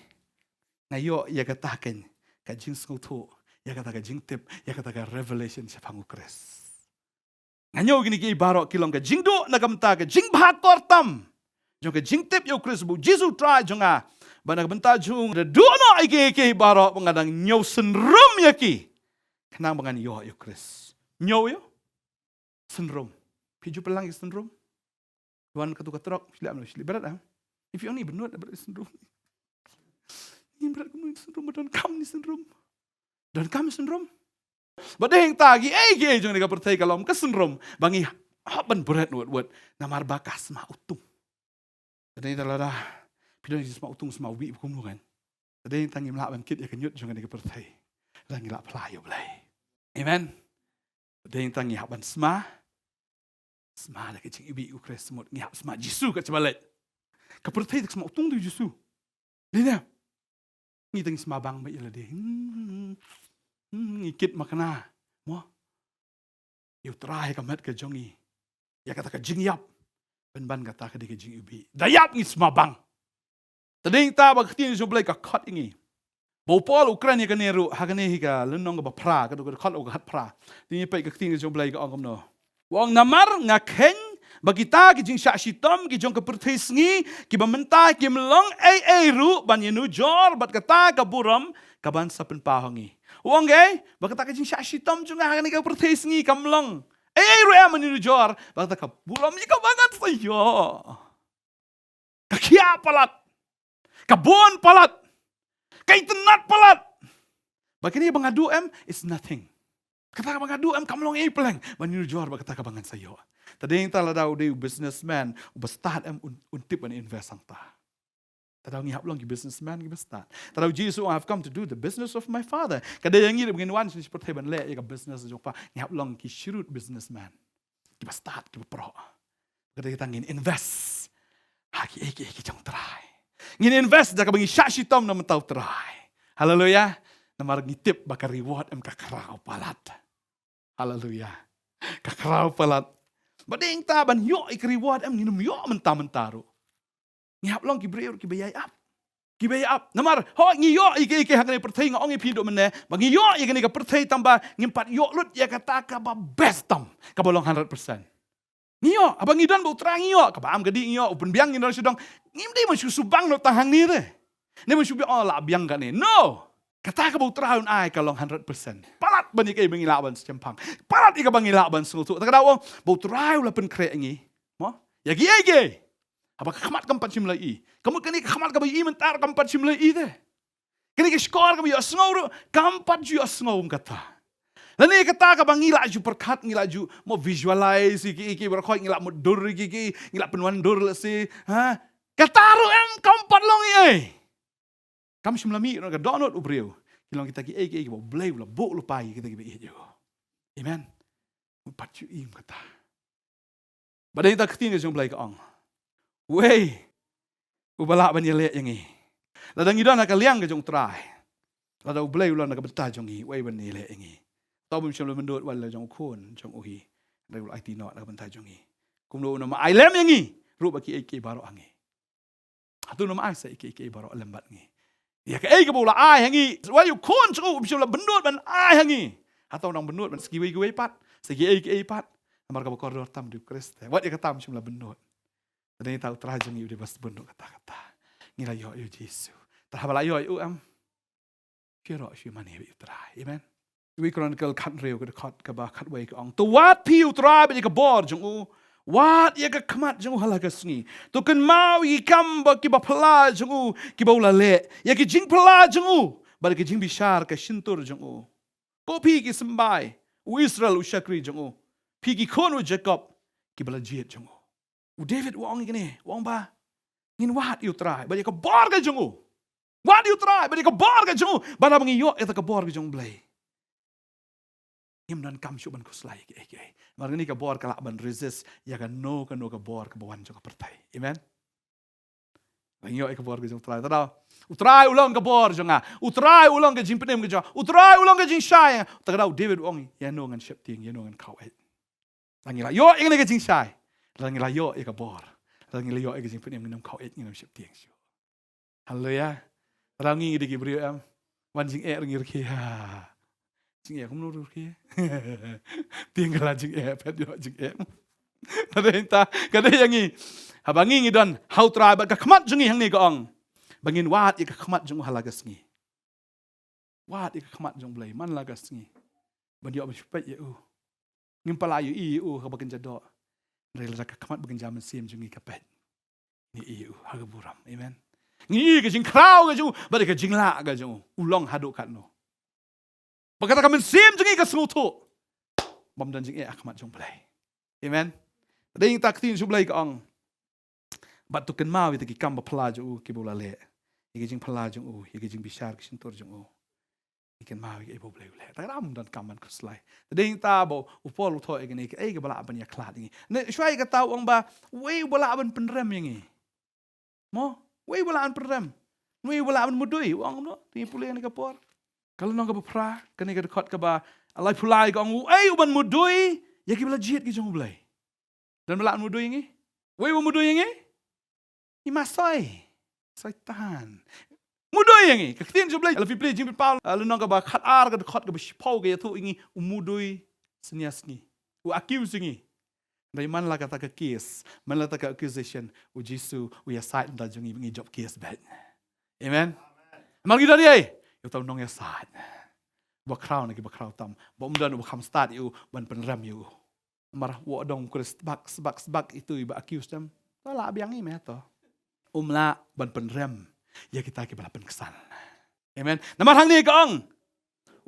nga ïoh ïa kata kein ka jingsngewthuh, ïa kata ka jingtip, ïa kata ka revelation shaphang u Khrist. Nga ñiew kine kiei baroh ki long ka jingduh na ka bynta ka jingbha kyrtam jong ka jingtip ïa u Khrist ba u Jisu u Trai jong nga. Bad na ka bynta jong u nga da duh noh ïa kiei kiei baroh ba nga dang ñiew synrum ïa ki, khnang ba ngan ïoh ïa u Khrist. Ñiew ïa u synrum. Phi ju pynlang ïa u synrum. Wan katu ka trok, shlei am, shlei bret ah. If you only bynnud bret synrum. Ni bret kumno synrum, ba donkam ni synrum. Donkam synrum. Ba dei hangta kiei kiei jong kane ka pyrthei ka long ka synrum ba ngi hap ban bret wut wut namar ba ka sma utung. Te dei hangta lada phi don ki sma utung, sma uwei ba kumno kan. Te dei hangta ngim lah ban kit ïa ka ñiut jong kane ka pyrthei. Lada ngi lah phla ïa U Blei. Amen. Te dei hangta ngi hap ban sma. Sma da ka jingiwbih u Khrist, mut ngi hap sma Jisu ka jingpynleit. Ka pyrthei te ka sma utung ïa u Jisu. Dei ne? Ngi te ngi sma bang beit ïa lade. Hmm, hmm, ngi kit makna. Mo. Ïa U Trai ha ka met ka jong ngi. Ïa kata ka jingïap. Pynban kata ka dei ka jingiwbih. Da ïap ngi sma bang. Te dei hangta ba ka ktien jong U Blei ka khot ïa ngi. Ba u Paul u kren ïa kane ruh ha kane hi ka lynnong kaba phra, ka dkhot kaba khatphra. Te ngi peit ka ktien jong U Blei ka ong kumno. U ong namar nga kheiñ ba kita ki jingshah shitom ki jong ka pyrthei sngi kiba mynta kim long ei ei ruh ban ïanujor bad kata ka burom kaban sa pynpaw ha ngi. U ong ei ba kata ka jingshah shitom jong nga ha kane ka pyrthei sngi kam long ei ei ruh em ban ïanujor bad kata ka burom ïa kaba ngan sa ïoh. Ka khiah palat. Ka bun palat. Ka itynnad palat. Ba kine ba nga duh em, it's nothing. Kata ba nga duh em kam long ei ei pleng ban ïanujor bad kata kaba ngan sa ïoh. Te dei hangta lada u dei u businessman uba stad em un, un tip ban invest hangta. Te da ngi hap long ki businessman kiba stad. Te da u Jisu, "I have come to do the business of my Father." Ka dei ïa ngi ruh ba ngin wan sha pyrthei ban leh ïa ka business jong u Kpa, ngi hap long ki shrewd businessman. Kiba stad, kiba proh. Ka dei kata ngin invest ha kiei kiei ki jong u Trai. Ngin invest da kaba ngi shah shitom na bynta u Trai. Haleluia. Namar ngi tip ba ka reward em ka khraw palat. Haleluia. Ka khraw palat. Ba dei hangta ban ïoh ïa ka reward em ngin ym ïoh mynta mynta ruh. Ngi hap long ki briew kiba ïai ap. Kiba ïa ap. Namar, ho, ngi ïoh ïa ki, ïa ki ha kane ka pyrthei, nga ong ïa phi haduh mynne, ba ngi ïoh ïa kane ka pyrthei tang ba ngim pat ïoh lut ïa kata kaba best tam, kaba long hundred percent. Ngi ïoh, haba ngi don bad U Trai ngi ïoh, kaba ym ka dei ngi ïoh, u pynbiang ngi don sha dong. Ngim dei ban shu shu bang noh tang hangne te. Ne ban shu biang, oh, lah biang kane. No. Kata kaba U Trai un ai ka long hundred percent. Palat ban ïa kaei ba ngi lah ban shemphang. Palat ïa kaba ngi lah ban sngewthuh. Te ka daw ong, ba U Trai u la pynkhreh ïa ngi. Mo? Ïa kiei kiei. Haba ka khmat kam pat shym la ïohi. Ka mut kane ka khmat kaba ïohi mynta kam pat shym la ïohi te. Kane ka shkor kaba ïohsngew ruh, kam pat ju ïohsngew kum kata. Lane kata kaba ngi lah ju pyrkhat, ngi lah ju mo visualize, ïa ki, ïa ki baroh khoit ngi lah mutdur, ïa ki, ki, ngi lah pynwandur lehse. Ha? Kata ruh em kam pat long ei ei. Kam shym la mih ruh na ka dohnud u briew. Ki long kita kiei kiei kiba U Blei u la buh lypa ïa kita kiba ïeit ïa u. Amen. Mut pat ju im kata. Bad dei ta ka ktien ka jong U Blei ka ong, uei uba lah ban ïaleh ïa ngi? Lada ngi don ha ka liang ka jong U Trai, lada U Blei u long na ka bynta jong ngi, uei ban ïaleh ïa ngi? Tau bym shym la myndut wat la jong u khun jong u hi, hynrei u la aiti noh na ka bynta jong ngi. Kumno un ym ai lem ïa ngi ruh bad kiei kiei baroh ha ngi? Hato un ym ai sa ïa kiei kiei baroh lem bad ngi? Ïa kaei kaba u la ai ha ngi, wat ïa u khun jong u, bym shym la myndut ban ai ha ngi. Hato un dang myndut ban sa kiwei kiwei pat, sa kiei kiei pat? Namar kaba kordor tam dei U Khrist. Wat ïa kata bym shym la myndut. Te dei ta U Trai jong ngi u dei ba sbun ruh katta katta. Ngi la ïoh ïa U Jisu. Te haba la ïoh ïa u em, phi ïaroh shuh mane bad U Trai. Amen. Wei Chronicle khathynriew ka dkhot kaba khatwei ka ong, to wad phi ïa U Trai bad ïa ka bor jong u. Wad ïa ka khmat jong u ha la ka sngi. To kynmaw ïa ki kam ba kiba phylla jong u kiba u la leh, ïa ki jingphylla jong u bad ïa ki jingbishar ka shyntur jong u. Ko phi ki symbai, u Israel u shakri jong u. Phi ki khun u Jakob kiba la jied jong u. U David u ong ïa kane, u ong ba ngin wad ïa U Trai bad ïa ka bor ka jong u. Wad ïa U Trai bad ïa ka bor ka jong u. Bad haba ngi ïoh ïa ka bor ka jong U Blei, ngim donkam shuh ban khuslai ïa kiei kiei. Namar kane ka bor ka lah ban resist ïa kano kano ka bor kaba wan jong ka pyrthei. Amen. Ngi ïoh ïa ka bor ka jong U Trai. Te ka daw, U Trai u long ka bor jong nga. U Trai u long ka jingpynim ka jong nga. U Trai u long ka jingshai jong nga. Te ka daw David u ong, ïano ngan sheptieng, ïano ngan khaw eit? Lada ngi la ïoh ïa kane ka jingshai, lada ngi la ïoh ïa ka bor, lada ngi la ïoh ïa ka jingpynim, ngin ym khaw eit, ngin ym sheptieng shuh. Haleluya. Te ka daw ngi, ngi dei ki briew em, wan jingeh ruh ngi rkhie. Ha. Jingeh kumno ruh rkhie? Tieng ka la jingeh, phet ïoh jingeh. Ka dei ta, ka dei ïa ngi. Haba ngi, ngi don ha U Trai bad ka khmat jong ngi hangne ka ong ba ngin wad ïa ka khmat jong u ha la ka sngi. Wad ïa ka khmat jong U Blei man la ka sngi ban ïoh ban shu peit ïa u. Ngim pat lah ïohi ïa u ha kaba kynja doh, hynrei lada ka khmat ba kynja mynsiem jong ngi ka peit, ngi ïohi ïa u ha ka burom. Amen. Ngi ïohi ka jingkhraw ka jong u bad ka jinglah ka jong u, u long haduh katno. Ba kata ka mynsiem jong ngi ka sngewthuh bym don jingeh ha khmat jong U Blei. Amen. Dei ta ka ktien jong U Blei ka ong, bad to kynmaw ïa kita ki kam ba phylla jong u kiba u la leh, ïa ki jingphylla jong u, ïa ki jingbishar ki shyntur jong u. Ngi kynmaw ïa kiei ba U Blei u leh. Te ka dang donkam ban khuslai. Te dei ta ba u Paul u thoh ïa kane, kiei kiba lah ban ïakhlad ïa ngi. Ne shuwa ïa kata u ong ba uei uba lah ban pynrem ïa ngi? Mo, uei uba lah ban pynrem? Uei uba lah ban mudui? U ong kumno? Te ngi pule kane ka por, ka lynnong kaba phra, kane ka dkhot kaba laiphew lai ka ong, uei uban mudui ïa kiba la jied ki jong U Blei? Don ba lah mudui ïa ngi? Uei uba mudui ïa ngi? I Masai, Soitan. Mudui ïa ngi. Ka ktien jong U Blei, lada phi pule Jingpynpaw, ah, lynnong kaba khatar, ka dkhot kaba shiphew, ka ïathuh ïa ngi u mudui synñia sngi, u accuse ïa ngi. Hynrei man la kata ka case, man la kata ka accusation, U Jisu u ïasaid na ka bynta jong ngi ba ngin jop case beit. Amen. Namar ngi don ïa uta u nongïasaid ba khraw na kiba khraw tam, ba ym don uba kham stad ïa u ban pynrem ïa u. Namar wat dang u Khrist sbak sbak sbak itu iba accuse them, to lah biang ïa me to. Um lah ban pynrem ïa kita kiba la pynksan. Amen. Namar hangne ka ong,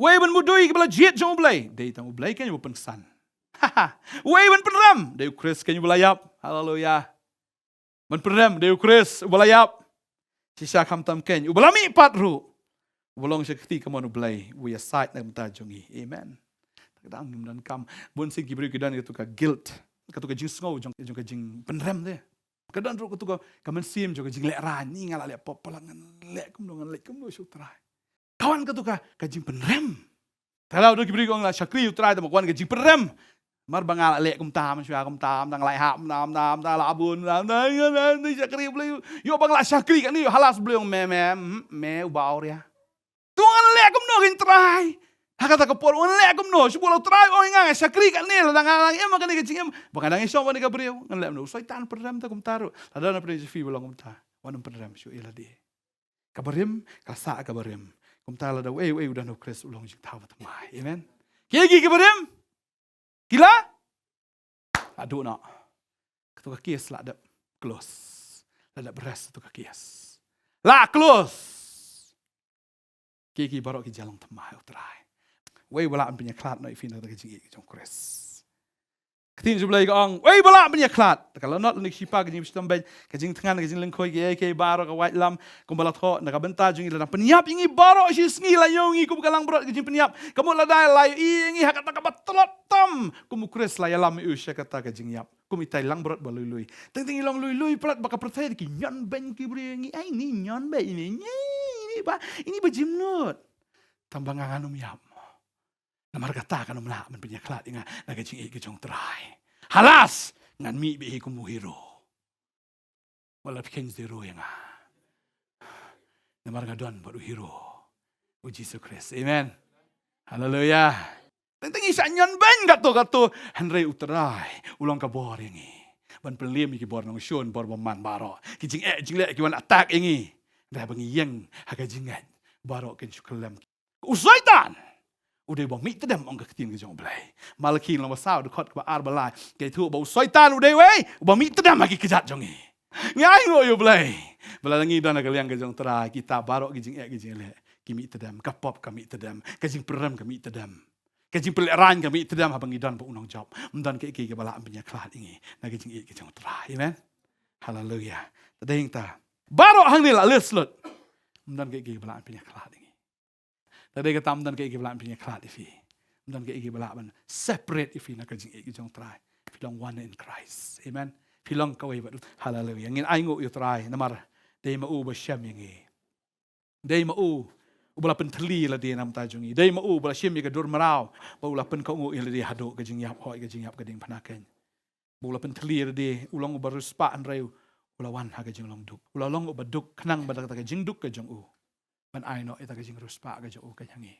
uei uban mudui ïa kiba la jied jong U Blei? Dei tang U Blei keiñ uba pynksan. Uei uban pynrem? Dei U Khrist keiñ uba la ïap. Haleluya. Ban pynrem dei U Khrist uba la ïap. Shisha khamtam keiñ uba la mihpat ruh, uba long sha ka kti kamon U Blei, uba ïasaid na ka bynta jong ngi. Amen. Te ka dang ngim donkam. Bun sien ki briew ki don katu ka guilt, katu ka jingsngew jong, jong ka jingpynrem te. Ka don ruh katu ka, ka mynsiem jong ka jinglehrain, ni nga la leh pop palat, ngan leh kumno, ngan leit kumno sha U Trai. Ka wan katu ka, ka jingpynrem. Te la u don ki briew ki ong la shakri U Trai, te ma ka wan ka jingpynrem. Mar ba nga la leh kumta, man shuwa kumta, man dang lai hap, man dang, man dang, man dang, la bun, man dang, man dang, man dang, shakri Blei. Ïoh ba nga la shakri katne, ïoh halas Blei ong me, me, mm, me, u ba awria. To ngan leh kumno kein Trai. Ha kata ka por ngan leh kumno, shu buh la u Trai ong ïa nga, nga shakri katne, lada nga dang im ha kane ka jingim. Ba nga dang ïashong bad kane ka briew, ngan leh kumno, u Soitan pynrem te kumta ruh. Lada na pynrem jong phi ba long kumta, wat nym pynrem shuh ïa lade. Ka barim ka sah ka barim. Kumta lada uei uei u don ha u Khrist u long jingthaw ba thymmai. Amen. Kiei kiei ki barim? Ki la? Haduh noh. Kato ka case la dep close. La dep rest kato ka case. La close. Kiei kiei baroh ki jia long thymmai, oh Trai. Uei ba lah ban pynïakhlad noh ïa phi na ka jingïeit ka jong u Khrist. Ka ktien jong u Blei ka ong, uei ba lah ban pynïakhlad. Te ka lanot lane ka shipa, ka jingshitom beiñ, ka jingthngan, ka jinglyngkhuh, kiei kiei baroh, ka waitlam, kumba la thoh na ka bynta jong ngi, la dang pynïap ïa ngi baroh shi sngi, la ïoh ngi kum ka langbrot ka jingpynïap. Ka mut lada la ïohi ïa ngi ha kata kaba tlot tam, kum u Khrist la ïalam ïa u sha kata ka jingïap. Kum itai langbrot ba lui lui. Teng teng i long lui lui palat ba ka pyrthei ki ñion beiñ ki briew ïa ngi. Ai, ini ñion beiñ ini. Ini, ini ba, ini ba jingmut. Tang ba nga ngan ym ïap. Namar kata kan ym lah ban pynïakhlad ïa nga na ka jingïeit ka jong u Trai. Halas, ngan mih beit hi kum u hero. Wat la pynkheiñ zero ïa nga. Namar nga don bad u hero, u Jisu Khrist. Amen. Haleluia. Teng teng i shah ñion beiñ kato kato, hynrei u Trai u long ka bor ïa ngi. Ban pynliem ïa ki bor nongshun, bor bymman baroh. Ki jingeh jingleh ki wan attack ïa ngi. Hynrei haba ngi ïeng ha ka jingngeit, baroh kin shu kyllem. U Soitan u dei uba mih tdem, ong ka ktien ka jong u Blei. Malaki lynnong ba saw, dkhot kaba ar ba lai, ka ïathuh ba u Soitan u dei uwei uba mih tdem ha ki kjat jong ngi. Ngi ainguh ïa u Blei ba lada ngi don ha ka liang ka jong u Trai, kita baroh ki jingeh ki jingleh ki mih tdem, ka pop ka mih tdem, ka jingpyrem ka mih tdem, ka jingpynlehraiñ ka mih tdem haba ngi don bad u nongjop. Ym don kaei kaei kaba lah ban pynïakhlad ïa ngi na ka jingïeit ka jong u Trai. Amen. Haleluia. Te dei hangta baroh hangne la list lut. Ym don kaei kaei kaba lah ban pynïakhlad ïa ngi. Te dei kata, ym don kaei kaei ba lah ban pynïakhlad ïa phi. Ym don kaei kaei ba lah ban separate ïa phi na ka jingïeit ka jong u Trai. Phi long one in Christ. Amen. Phi long kawei bad u. Haleluia. Ngin ainguh ïa u Trai namar dei ma u uba shem ïa ngi. Dei ma u uba la pynthylli ïa lade na ka bynta jong ngi. Dei ma u uba la shim ïa ka dur mraw bad u la pynkohnguh ïa lade haduh ka jingïap, hooid, ka jingïap ka diengphna keiñ. Ba u la pynthylli ïa lade, u long uba riewspah hynrei u la wan ha ka jinglong duk. U la long uba duk khnang ba da kata ka jingduk ka jong u ban ai noh ïa kata ka jingriewspah ka jong u ka jong ngi.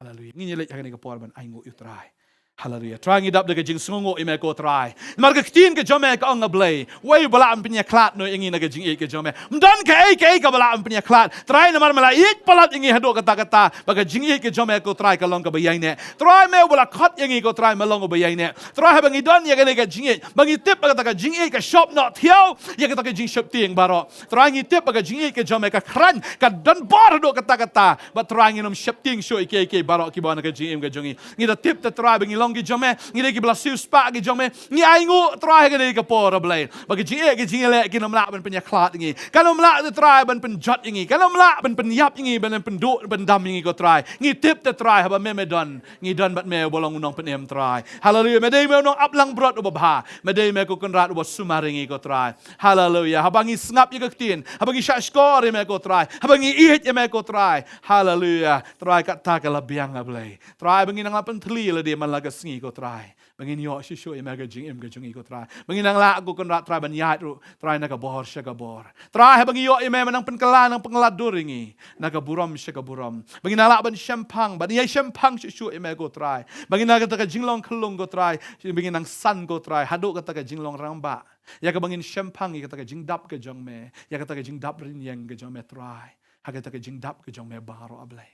Haleluia. Ngin ïaleit ha kane ka por ban ainguh ïa u Trai. Haleluia. Trai, ngi dap da ka jingsngewnguh ïa me ko Trai. Namar ka ktien ka jong me ka ong, A Blei, uei ba lah ban pynïakhlad noh ïa ngi na ka jingïeit ka jong me? Ym don kaei kaei kaba lah ban pynïakhlad. Trai, namar me la ïeit palat ïa ngi haduh katta katta ba ka jingïeit ka jong me ko Trai ka long kaba ïaineh. Trai, me uba la khot ïa ngi ko Trai, me long uba ïaineh. Trai, haba ngi don ïa kane ka jingïeit, ba ngi tip ba kata ka jingïeit ka shop noh thiaw ïa kata ka jingsheptieng baroh. Trai, ngi tip ba ka jingïeit ka jong me ka khlaiñ, ka don bor haduh katta katta. Bad Trai, ngin ym sheptieng shuh ïa kiei kiei baroh kiba na ka jingim ka jong ngi. Ngi da tip te Trai ba ngi long ki jong me, ngi dei kiba la siewspah ki jong me. Ngi ainguh Trai ha kane ka por, A Blei, ba ka jingeh ka jingïaleh kin ym lah ban pynïakhlad ïa ngi. Kan ym lah te Trai ban pynjot ïa ngi. Kan ym lah ban pynïap ïa ngi, ban pynduh, ban dam ïa ngi ko Trai. Ngi tip te Trai haba me me don, ngi don bad me uba long u nongpynim Trai. Haleluia. Me dei me u nongap langbrot uba bha. Me dei me ko Kynrad uba sumar ïa ngi ko Trai. Haleluia. Haba ngi sngap ïa ka ktien, haba ngi shahshkor ïa me ko Trai, haba ngi ïeit ïa me ko Trai, haleluia, Trai, kata ka la biang, A Blei. Trai, ba ngin nang lah pynthylli ïa lade man la ka sngi ko Trai, ba ngin ïoh shuh shuh ïa me ha ka jingim ka jong ngi ko Trai. Ba ngin nang lah ko Kynrad Trai ban ïaid ruh Trai na ka bor sha ka bor. Trai, haba ngi ïoh ïa me, me nang pynkylla, nang pynkylla dur ïa ngi na ka burom sha ka burom. Ba ngin nang lah ban shemphang, ban ïai shemphang shuh shuh ïa me ko Trai. Ba ngin nang, kata ka jinglong khyllung ko Trai, ba ngin nang san ko Trai haduh kata ka jinglong rangbah, ïa kaba ngin shemphang ïa kata ka jingdap ka jong me, ïa kata ka jingdap rynïeng ka jong me Trai, ha kata ka jingdap ka jong me baroh, A Blei.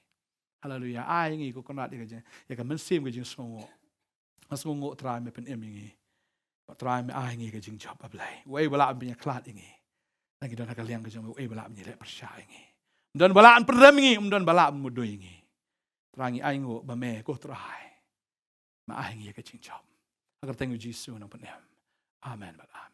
Haleluia. Ai ngi ko Kynrad ïa ka jing, ïa ka mynsiem ka jingsngewnguh. Ka sngewnguh Trai me pynim ïa ngi. Bad Trai me ai ngi ka jingjop, A Blei. Uei ba lah ban pynïakhlad ïa ngi? Nang ngi don ha ka liang ka jong me, uei ba lah ban ïaleh pyrshah ïa ngi? Ym don ba lah ban pynrem ïa ngi, ym don ba lah ban mudui ïa ngi. Trai, ngi ainguh ba me ko Trai me ai ngi ïa ka jingjop. Ha ka kyrteng u Jisu u nongpynim. Amen bad amen.